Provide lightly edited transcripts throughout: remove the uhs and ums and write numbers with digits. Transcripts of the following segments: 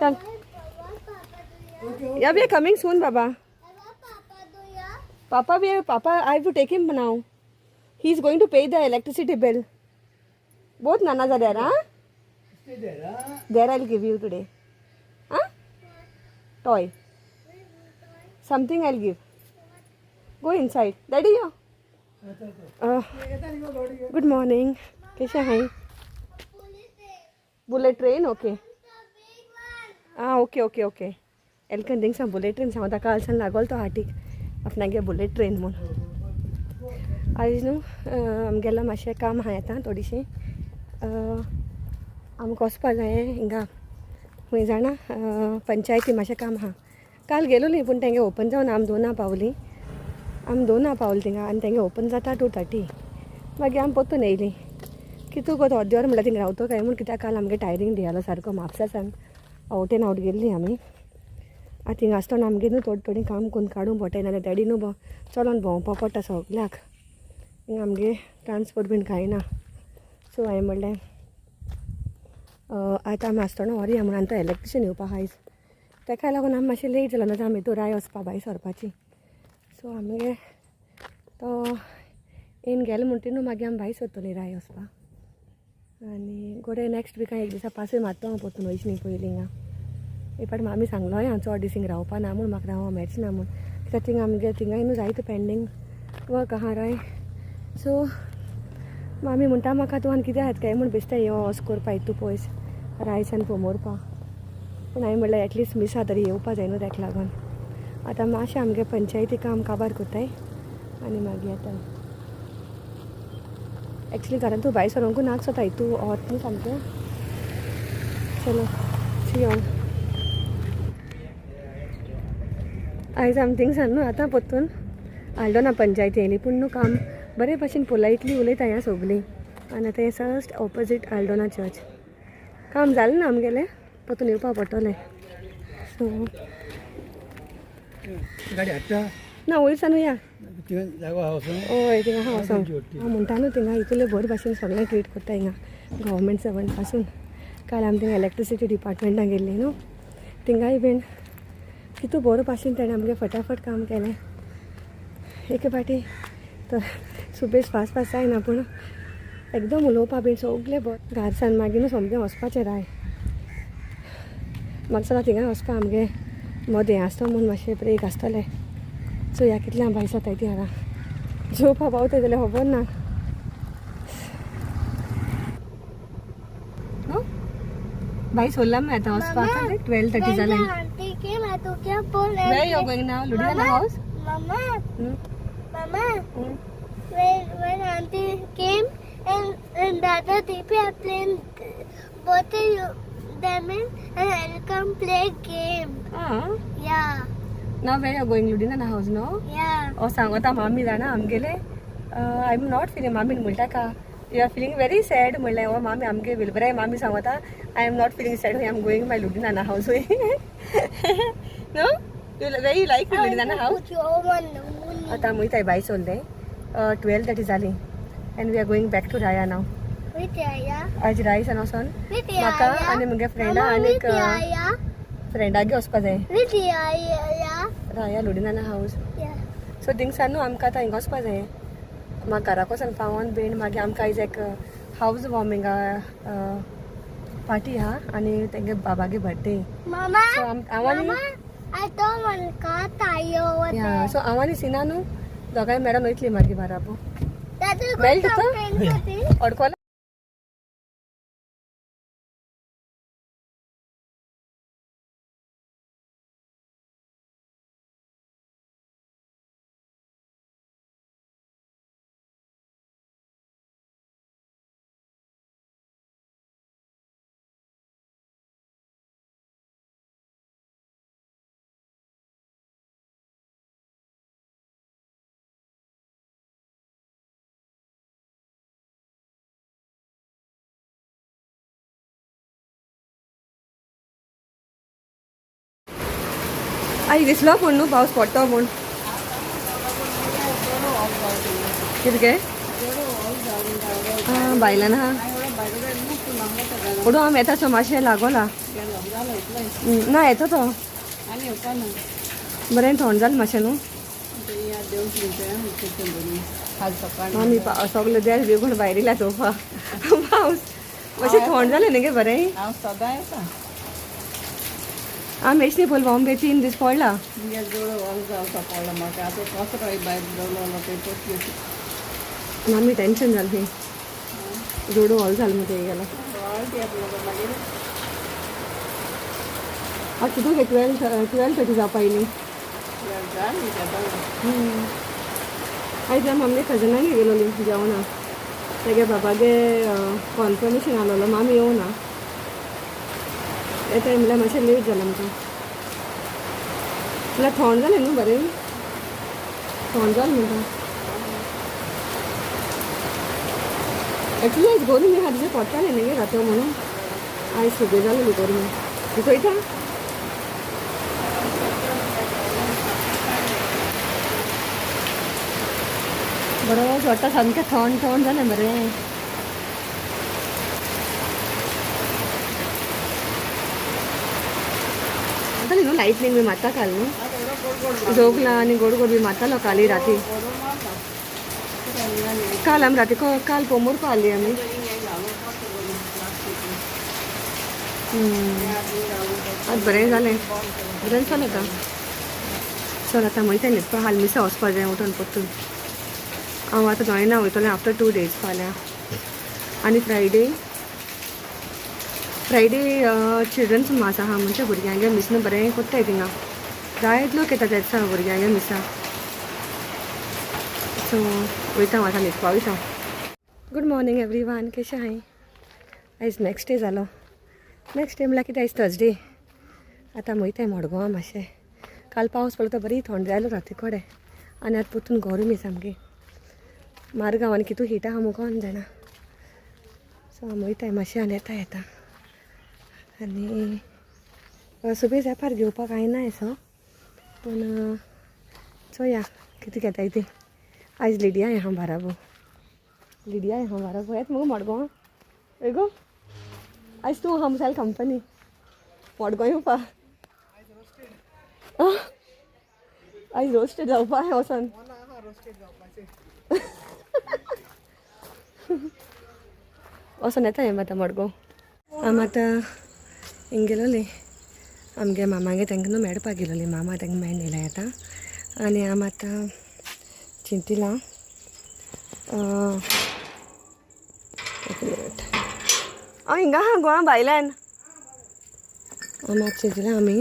चल. Yeah, we are coming soon, Baba. Papa, we are, Papa, I have to take him now. He is going to pay the electricity bill. Both nanas are there, huh? Stay there, huh? There I'll give you today. Huh? Toy. Something I'll give. Go inside. Daddy, yo. Good morning. कशें आहाय? Bullet train, okay. आं, okay okay okay. एलकन थिंगसान bullet train सांगता, कालसान लागोल तो हाटीक आपणागे bullet train म्हूण. आयज न्हू आमगेलो मातशें काम आहा आतां थोडीशीं. आमकां वचपा जाय हिंगा खंय जाणा, पंचायती मातशें काम आहा. काल गेलोली पूण तेंगे ओपन जावन आमी दोना पावलीं, आमी दोना पावलीं थिंगा आनी तेंगे ओपन जाता 2:30. मागीर आमी परतून येयलीं. कितू गो अर्दें वर म्हणल्यार थिंगा रावतो काय म्हूण, कित्याक काल आमगे टायरींग दी जालो सारको म्हापसा सान आवटेन आवट गेल्ली आमी. आतां थिंगा आसतना आमगे न्हू थोडीं थोडीं काम करून काडूंक पडटा, नाल्यार डॅडी न्हू चलोन भोंवपा पडटा सगल्याक. हिंगा आमगे ट्रांसपोर्ट बीन कांय ना. सो हांवें म्हणलें आतां आमी आसतना व्हरया म्हूण. आनी तो इलेक्ट्रिशन येवपा आयज, तेका लागून आमी मातशें लेट जालो, नाजाल्यार आमी हितून राय वचपा भायर सरपाची. सो आमगे तो येवन गेलो म्हणटी न्हू मागीर आमी भायर सरतलीं राय वचपा. आनी गोडे नेक्स्ट विका एक दिसा पासय मारतो हांव परतून वयच न्ही पयलीं हिंगा. एक फावट मामी सांगलो हांव चड दीस हिंगा रावपा ना म्हूण, म्हाका रावंक मेळचें ना म्हूण, कित्याक थिंगा आमगे थिंगाय न्हू जायते पेंडींग वर्क आहा राय. सो मामी म्हणटा म्हाका तूं आनी कितें आहात काय म्हूण बेश्टें यो वच करपा तूं पयस रायसान पोमोरपा. पूण हांवें म्हणल्यार एटलिस्ट मिसा तरी येवपा जाय न्हू, तेका लागून आतां मातशें आमगे पंचायती काम काबार करताय आनी मागीर आतां एक्चुली घरान तूं भायर सरोंकू नाक जाता तूं वत न्हू सामकें. चलो सी ऑल. आयज आमी थिंगसान न्हू आतां परतून आल्डोना पंचायती येयली, पूण न्हू काम बरे भाशेन पोलायटली उलयता ह्या सगलीं. आनी आतां हें जस्ट ऑपोजीट आल्डोना चर्च. काम जालें ना आमगेलें, परतून येवपा पडटलें. सो गाडी हाडटा. ना वयर सान या. थिंगा जागो आहा वचून. हय, थिंगा आहा वचोन. हांव म्हणटा न्हू थिंगा इतले बरे भाशेन सगळें ट्रीट करता हिंगा गव्हर्मेंट सर्वंट पासून. काल आमी थिंगा इलेक्ट्रिसिटी डिपार्टमेंटान गेल्ली न्हू, थिंगाय बीन कितू बरो भाशेन तेणें आमगें फटाफट काम केलें. एके फावटी तर सुबेज फास्ट फास्ट जायना, पूण एकदम उलोवपा बीन सगलें बरें. घारसान मागीर न्हू सोमकें वचपाचें राय. म्हाका सदां थिंगा वचपा आमगे मदें आसता म्हूण मातशें ब्रेक आसतलें. चोया कितल्या भायर सरताय ती आतां जेवपा पावताय जाल्यार खबर ना. न्हू भाई सोडला मग आतां वचपाक 12:30 जालें. Auntie came, I took your phone and Where you going now? Ludhiana house? Mama, Mama, when auntie came and Dada Deepi are playing both of you them in and I'll come play game. Ah. Yeah, Now where you going? Ludhiana house no? Yeah. ओ सांगता मामी जाणा आमगेले, I am not feeling. मामीन म्हणटा का you are feeling very sad म्हणलें. ओ मामी आमगे विलबराय मामी सांगता I am not feeling sad, I am going my Ludhiana house. No, you very like Ludhiana house. Put your one moon. आतां आमी वयताय भायर सोडले, 12:30 जाली and we are going back to Raya now. With Yaya. आज रायसान वचोन With म्हाका Yaya. आनी म्हगे फ्रेंडा Mama, आनी with Yaya. फ्रेंडागे वचपा जाय. With Yaya. Raya Ludhiana house. Yeah. So थिंगसान न्हू आमकां आतां हिंगा वचपा जाय, म्हाका घराक वचोन पावोन बीन मागीर आमकां आयज एक हावज वॉर्मिंगा पार्टी आहा आनी तेंगे बाबागे बर्थडे. Mama. सो हांव आनी Mama, I don't want car tire over या there. सो हांव आनी सिना न्हू दोगांय मॅडम वयतली मागीर बाराबो. That will go Well, some Tita? friends. अडकोला. आई दिसलो पूण न्हू पावस पडटो म्हूण कितें गे. आं, भायल्यान आहा. पूण हांव येता सो मातशें लागोला. ना येतो तो. बरें थंड जालें मातशें न्हू. आमी सगळे देर बेगून भायर येयला चोवपा पावस मातशें थंड जालें न्ही गे बरें. हांव सदां येता. आमी एश न्ही पयलीं बॉम्बे 3 दीस पडला. तुमगे जोडो व्हल जावचा पडलो म्हाका आतां कसो काय भायर दवरलो ते पोरती. आनी आमी टेंशन जालें न्ही, जोडो हॉल जालें मग ते गेलो. वाळटी येतलो मागीर. आतां तुगे 12:30 जावपा येयली. जाली तें. आयज आमी आमगे कजनांगे गेलोली जेवणा. तेगे बाबागे कॉन्फर्मेशन आसलेलो, मामी येवना येता म्हणल्यार मातशें लेट जालें आमकां. म्हणल्यार थंड जालें न्हू बरें, थंड जालें म्हणटा. एक्चुली आयज गरमी आहा तिचें पडटालें न्ही गे राती म्हणून आयज सुबें जालेली गरमी. तूं चोयता बरो वाटता, सामकें थंड थंड जालें बरें. आतां न्हू लायटनींग बी मारता काल न्हू, जोगला आनी गोड गोड बी मारतालो काली राती. काल आमी राती काल पोमोर आली आमी. आतां बरें जालें, बरें चल आतां. चल आतां वयता न्हिदपा. हाल मिसा वचपा जाय उठून परतून. हांव आतां जॉयना वयतलें आफ्टर 2 डेज फाल्यां. आनी फ्रायडे फ्रायडे चिल्ड्रन्स मास आहा, म्हणजे भुरग्यांगे मिसन बरें कोत्ताय थिंगा. जायत लोक येता त्या दिसा भुरग्यांगे मिसा. सो वयता हांव आतां न्हिदपा वयता. गुड मॉर्निंग एवरीवन, कशें आहाय? आयज नेक्स्ट डे जालो. नेक्स्ट डे म्हणल्यार कितें, आयज थर्सडे. आतां वयताय मडगांवां मातशें. काल पावस पडलो तो बरी थंड जालो राती कडेन आनी आतां परतून गरमी सामकी. मारगांवान कितू हिट आहा मुगो जाणा. सो आमी वयताय मातशें आनी येता येता. आनी सुबेज एपार घेवपाक कांय ना असो, पूण चोया कितें घेताय ती. आयज लिडिया आहा बाराबो, लिडिया आहा बाराबो. येत मुगो मडगांव हय गो. आयज तूं आहा मुसाल कंपनी मडगांव येवपा. आयज रोस्टेड जावपा आहा वचोन. वचोन येता हें आतां मडगांव. आमी आतां हिंग गेलोली आमगे मामागे, तांकां न्हू मेळपाक गेलोली. मामा तांकां मेळून येयलाय आतां. आनी आमी आतां चिंतिलां. एक मिनट, हांव हिंगा आहा गोवा भायल्यान. आमी आतां चिंतिलां आमी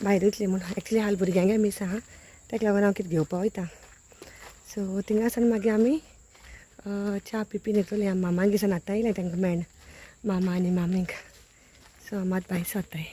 भायर वयतली म्हूण. एक्चुली हाल भुरग्यांगे मीस आहा, ताका लागून हांव कितें घेवपा वयता. सो थिंगासान मागीर आमी च्या पिपीन येतली. आमी मामागे सान आतां येयलें तांकां मेळन, मामा आनी मामीक. सो आमी आतां भायर सरताय.